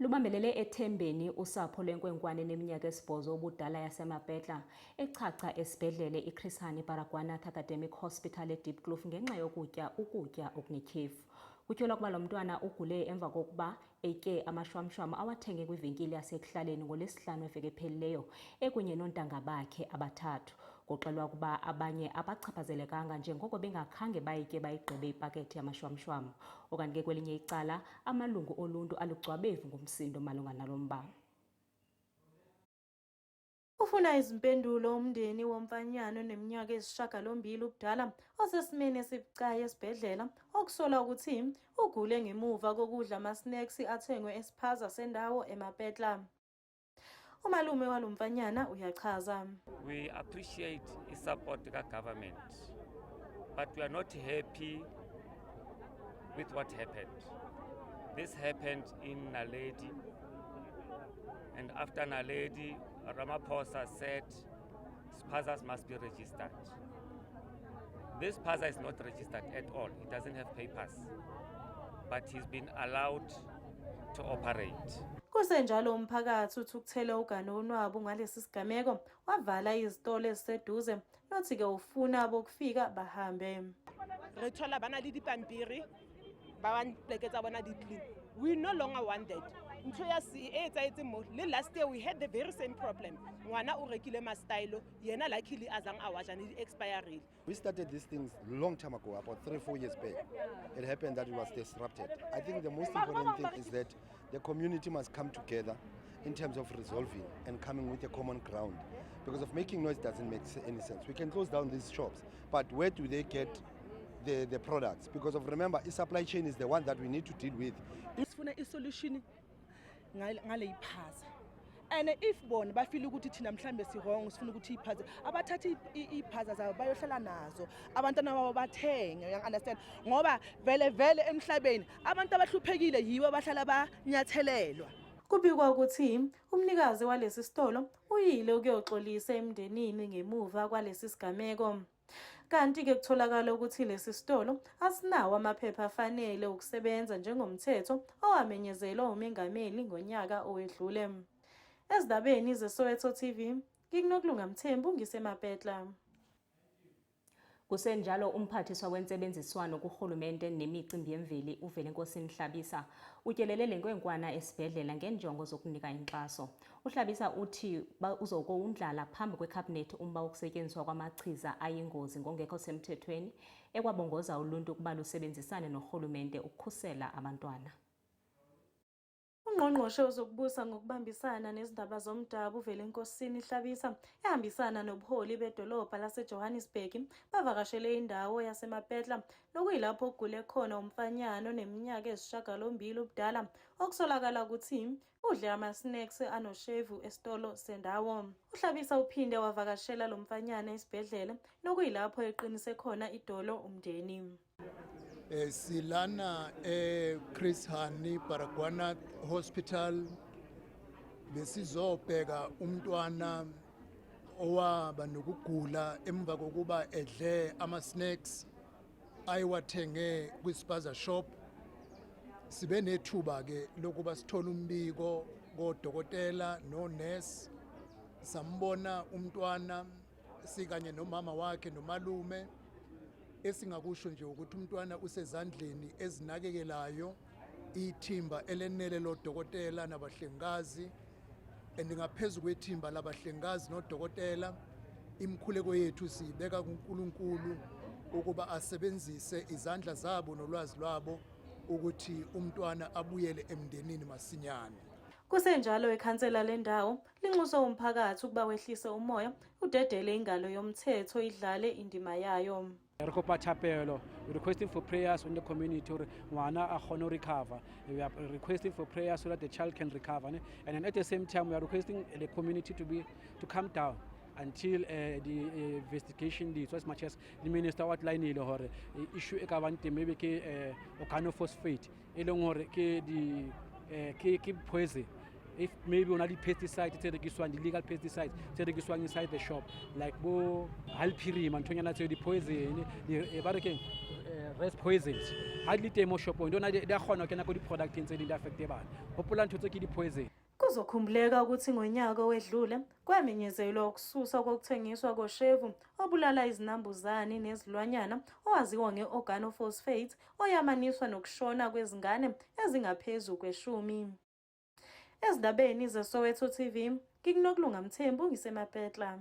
Lubambelele ethembeni usapho lwenkwenkwane eneminyaka 8 ubudala yaseMapetla echacha esibhedlele iChris Hani Baragwanath Academic Hospital eDiepkloof ngenxa yokutya ukutya okunetyhefu. Kutyholwa ukuba lo mntwana ugule emva kokuba etye amashwamshwam awathenge kwivenkile yasekuhlaleni ngoLwesihlanu eveki ephelileyo ekunye noontanga bakhe abathathu. Kuxelwa ukuba abanye abachaphazelekanga njengoko bengakhange bayitye bayigqibe ipakethi yamashwamshwam. Okanti ke kwelinye icala, amalungu oluntu alugcwabevu ngumsindo malunga nalo mba. Ufuna izimpendulo umndeni womfanyana oneminyaka 8 ubudala osesimeni esibucayi esibhedlela, okusolwa ukuthi ugule ngemuva kokudla ama-snacks athengwe esiphaza sendawo eMapetla. Umalume walo mfanyana uyachaza. We appreciate i-support ka-government, but we are not happy with what happened. This happened in Naledi, and after Naledi, Ramaphosa said spazas must be registered. This spaza is not registered at all. He doesn't have papers, but he's been allowed to operate. Kusenjalo, umphakathi uthukuthele ugane unwabu ngalesi sigameko, wavala izitolo eziseduze, nothi-ke ufuna abokufika bahambe. Re thola ba na le dipampiri, ba bang pleke tsa bona di clean. We no longer want that. Ntho ya se e etsahetseng mo le last year, we had the very same problem. Ngwana o rekile ma-stylo, yena luckily azange a wa ja, ne di expirile. We started these things long time ago, about 3, 4 years back. It happened that it was disrupted. I think the most important thing is that the community must come together in terms of resolving and coming with a common ground. Because of making noise doesn't make any sense. We can close down these shops, but where do they get the products? Because of, remember, supply chain is the one that we need to deal with. Sifuna isolution ngale iphaza, and if bona bafile ukuthi thina mhlambe si-wrong, sifuna ukuthi iphaza, abathathe iy'phaza zabo bayohlala nazo, abantwana babo bathenge, uyangi-understand? Ngoba vele vele emhlabeni abantu abahluphekile yibo abahlala banyathelelwa. Kubikwa ukuthi umnikazi walesi sitolo uyile ukuyoxolisa emndenini ngemuva kwalesi sigameko. Kanti-ke kutholakala ukuthi lesi sitolo asinawo amaphepha afanele ukusebenza njengomthetho owamenyezelwa umengameli ngonyaka owedlule. Ezindabeni zeSoweto TV, ngikuNokulunga Mthembu, ngiseMapetla. Kusenjalo, umphathiswa wentsebenziswano kurhulumente nemicimbi yemveli uVelenkosini Hlabisa utyelele le nkwenkwana esibhedlela ngenjongo zokunika inkxaso. UHlabisa uthi uzokowundlala phambi kwekhabhinethi umba wokusetyenziswa kwamachiza ayingozi ngongekho semthethweni, ekwabongoza uluntu ukuba lusebenzisane norhulumente ukukhusela abantwana. Ungqongqoshe wezokubusa ngokubambisana nezindaba zomdabu uVelenkosini Hlabisa, ehambisana nobuholi bedolobha laseJohannesburg, bavakashele indawo yaseMapetla nokuyilapho okugule khona umfanyana oneminyaka 8 ubudala, okusolakala ukuthi udle ama-snacks anoshevu esitolo sendawo. UHlabisa uphinde wavakashela lo mfanyana esibhedlela nokuyilapho eqinise khona idolo umndeni. Silana e Chris Hani Baragwanath Hospital, besizobheka umntwana owaba nokugula emva kokuba edle ama snacks ayiwathenge kwispaza shop. Sibe nethuba ke lokuba sithole umbiko kodokotela no nurse, sambona umntwana sikanye nomama wakhe nomalume. Esingakusho nje ukuthi umntwana usezandleni ezinakekelayo, ithimba elenele lodokotela nabahlengikazi, and ngaphezu kwethimba labahlengikazi nodokotela, imikhuleko yethu siyibeka kuNkulunkulu ukuba asebenzise izandla zabo nolwazi lwabo ukuthi umntwana abuyele emndenini masinyane. Kusenjalo, ikhansela lendawo linxuse umphakathi ukuba wehlise umoya, udedele ingalo yomthetho idlale indima yayo. Re kopa thapelo. We're requesting for prayers in the community hore ngwana a kgone ho recover. We are requesting for prayers so that the child can recover, ne? And then at the same time we are requesting the community to calm down until the investigation leads, as much as the minister outline hore issue e ka bang teng maybe ke organophosphate, e leng hore ke di ke poison. If maybe o na le pesticide tse rekiswang, di-legal pesticides tse rekiswang inside the shop, like bo halphirima, nthonyana tseo di-poison, ba re keng, Rat poisons ha di le teng mo shopong di di a kgona ho kena ko di-producteng tse ding di affecte bana. Hopola ntho tse ke di-poison. Kuzokhumbuleka ukuthi ngonyaka owedlule kwamenyezelwa ukususwa kokuthengiswa koshevu obulala izinambuzane nezilwanyana owaziwa nge-organophosphate oyamaniswa nokushona kwezingane ezingaphezu kweshumi. Ezindabeni zeSoweto TV, ngikuNokulunga Mthembu ngiseMapetla.